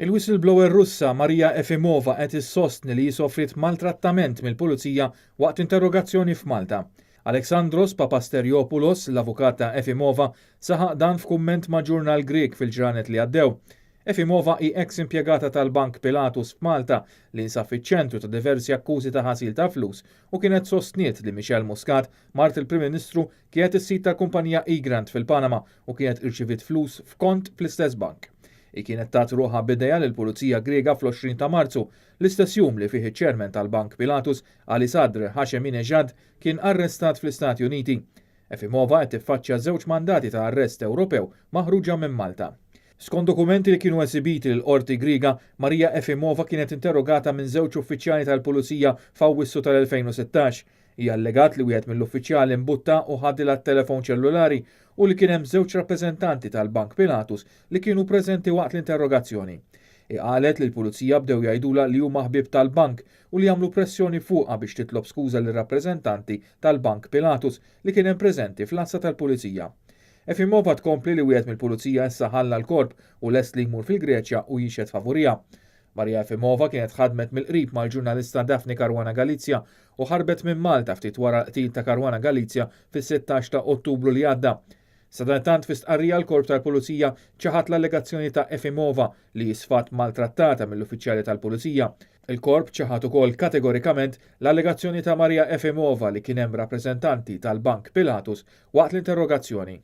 Il-whistleblower Russa Maria Efimova qed issostni li sofriet maltrattament mill-pulizija waqt interrogazzjoni f'Malta. Alexandros Papastergiopoulos, l-avukat ta' Efimova, saħaq dan f'kumment ma' ġurnal Grieg fil-ġranet li għaddew. Efimova hi ex impjegata tal-Bank Pilatus f'Malta li jinsab fiċ-ċentru ta' diversi akkużi ta' ħasil ta' flus u kienet sostniet li Michelle Muscat, mart il-Prim Ministru, kienet is-sid tal-kumpanija Egrant fil-Panama u kienet irċiviet flus f'kont fl-istess bank. Hi kienet tat ruħha b'idejha lill-Pulizija Griega fl-20 ta' Marzu, l-istess jum li fih iċ-chairman tal-Bank Pilatus, Ali Sadr Hasheminejad, kien arrestat fl-Istati Uniti. Efimova qed tiffaċċja żewġ mandati ta' arrest Ewropew maħruġa minn Malta. Skont dokumenti li kienu esibiti lill-Qorti Griega, Maria Efimova kienet interrogata minn żewġ uffiċjali tal-Pulizija f'Awwissu tal-2016. Hija allegat li wieħed mill-uffiċjali mbuttha u ħadilha t-telefon ċellulari u li kien hemm żewġ rappreżentanti tal-Bank Pilatus li kienu preżenti waqt l-interrogazzjoni. Hi qalet li l-pulizija bdew jgħidulha li huma ħbieb tal-bank u li għamlu pressjoni fuqha biex titlob skuża lir-rappreżentanti tal-Bank Pilatus li kien hemm preżenti fl-għassa tal-pulizija. Efimova tkompli li wieħed mill-pulizija issa ħalla l-korp u lest li jmur fil-Greċja u jixhed favuriha. Maria Efimova kienet ħadmet mill-qrib mal-ġurnalista Daphne Caruana Galizia u ħarbet minn Malta ftit wara l-qtil ta' Caruana Galizia fis-16 ta' Ottubru li għadda. Sadanittant fi stqarrija l-korp tal-Pulizija ċaħad l-allegazzjoni ta' Efimova li sfat maltrattata mill-uffiċjali tal-Pulizija. Il-korp ċaħad ukoll kategorikament l-allegazzjoni ta' Maria Efimova li kien hemm rappreżentanti tal-Bank Pilatus waqt l-interrogazzjoni.